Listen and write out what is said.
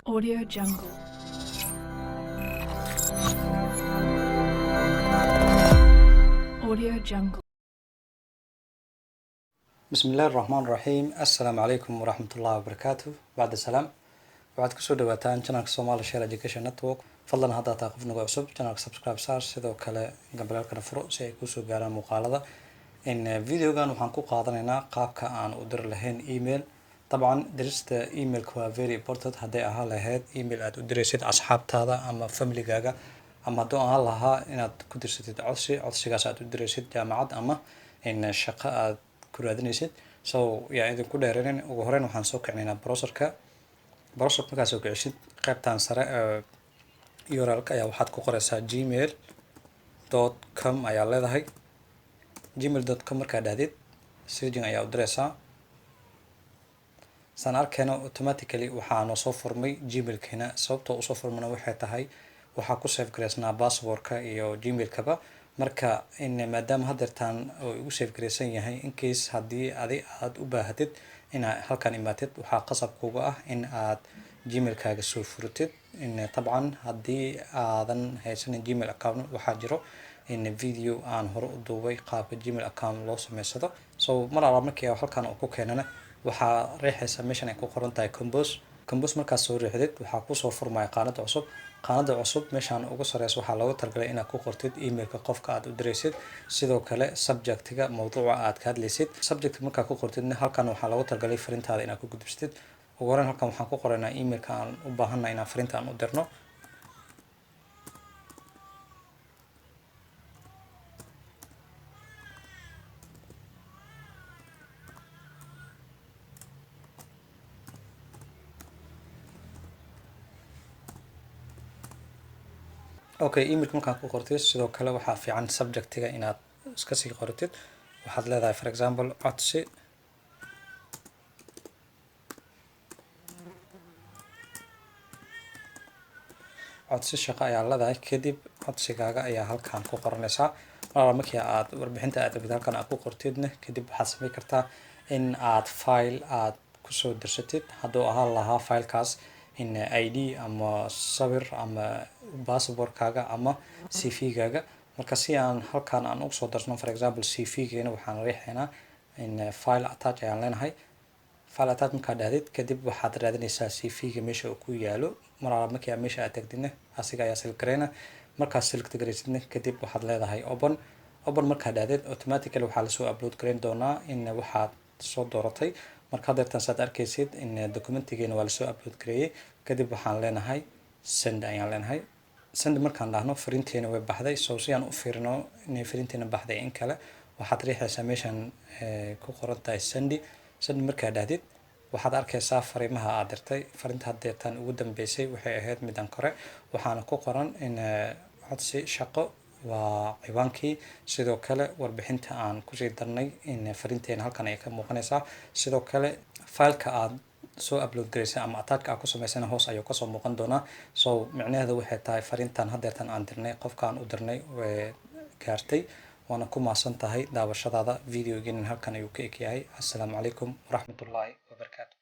Audio Jungle. Audio Jungle. Bismi illahi raxmaan raxiim. Assalaamu calaykum waraxmat ullahi wabarakaatu. Bacda salaam, waxaad kusoo dhawaataan channelka Somali Share Education Network. Fadlan, haddaa tahay qof nagu cusub, channelka subscribe saar, sidoo kale gambaleelkana furo si ay kuusoo gaaraan muuqaalada. In videogan waxaan ku qaadanaynaa qaabka aan u diri lahayn email. Dabcan, dirista emailka waa very important. Hadday ahaan lahayd email aad u diraysid asxaabtaada ama familigaaga, ama hadduu ahaan lahaa inaad ku dirsatid codsi, codsigaas aad u diraysid jaamacad ama in shaqo aad ku raadinaysid. So yaa idinku dheerinin, ugu horeyn waxaan soo kicinaynaa browserka. Browserka markaad soo kicisid, qaybtan sare ee URL-ka ayaa waxaad ku qoraysaa gmail.com ayaa leedahay. gmail.com markaad dhahdid, searching ayaa u diraysaa. Saan arkayno, automatically waxaa noo soo furmay Gmailkeena. Sababtoo usoo furmana waxay tahay waxaa ku save garaysnaa passwordka iyo Gmailkaba. Marka in maadaama hadeertaan oo igu save garaysan yahay, in case haddii adi aad u baahatid inaad halkan imaatid, waxaa qasab kuga ah in aad Gmailkaaga soo furitid. In dabcan haddii aadan haysanin Gmail account, waxaa jiro in video aan hore u duubay qaabka Gmail account loo sameysado. So mar alla markii halkan uu ku keenana, waxaa riixaysa meeshan ay ku qoran tahay Compose. Compose markaad soo riixdid, waxaa kusoo furmaya qaanada cusub. Qaanada cusub meeshaan ugu sareysa waxaa loogu talagalay inaad ku qortid emailka qofka aad u diraysid, sidoo kale subjectiga, mawduuca aad ka hadlaysid. Subject markaad ku qortidna, halkan waxaa loogu talagalay fariintaada inaad ku gudbistid. Ugu horeyn halkan waxaan ku qoraynaa emailka aan u baahannahay inaan fariinta aan u dirno. Okay, emailka markaan ku qortid, sidoo kale waxaa fiican subjectiga inaad iska sii qoratid. Waxaad leedahay, for example, codsi. Codsi shaqo ayaa leedahay. Kadib codsigaaga ayaa halkan ku qoranaysaa. Mar alla markii aad warbixinta aad rabtid halkan aad ku qortidna, kadib waxaad samayn kartaa in aad file aad kusoo dirsatid, hadduu ahaan lahaa filekaas in ID ama sawir ama passportkaaga ama CV-gaaga. Marka si aan halkan aan ugu soo darsano, for example, CV-geena, waxaan riixaynaa in file attach ayaan leenahay. File attach markaad dhahdid, kadib waxaad raadinaysaa CV-ga meesha uu ku yaalo. Mar alla markii aad meesha aad tagdidna, asiga ayaa select gareyna. Markaad select garaysidna, kadib waxaad leedahay open. Open markaad dhahdid, automatically waxaa lasoo upload gareyn doonaa in waxaad soo dooratay. Marka hadeertan saad arkaysid, in documentigeena waa lasoo upload gareeyey. Kadib waxaan leenahay send ayaan leenahay. Send markaan dhahno, fariinteena way baxday. So si aan u fiirino inay fariinteena baxday in kale, waxaad riixaysaa meeshan ku qoran tahay send. Send markaad dhahdid, waxaad arkaysaa fariimaha aad dirtay. Fariinta hadeertan ugu dambeysay waxay ahayd midan kore, waxaana ku qoran in codsi shaqo waa ciwaankii, sidoo kale warbixinta aan kusii darnay in fariinteena halkan ay ka muuqanaysaa. Sidoo kale fileka aad soo upload garaysay ama attachka aad ku samaysana hoos ayuu kasoo muuqan doonaa. So micnaheedu waxay tahay fariintan hadeertan aan dirnay qofkaan u dirnay way gaartay. Waana ku mahadsan tahay daawashadaada. Videogeena halkan ayuu ka eg yahay. Assalaamu calaykum waraxmatullaahi wabarakaatu.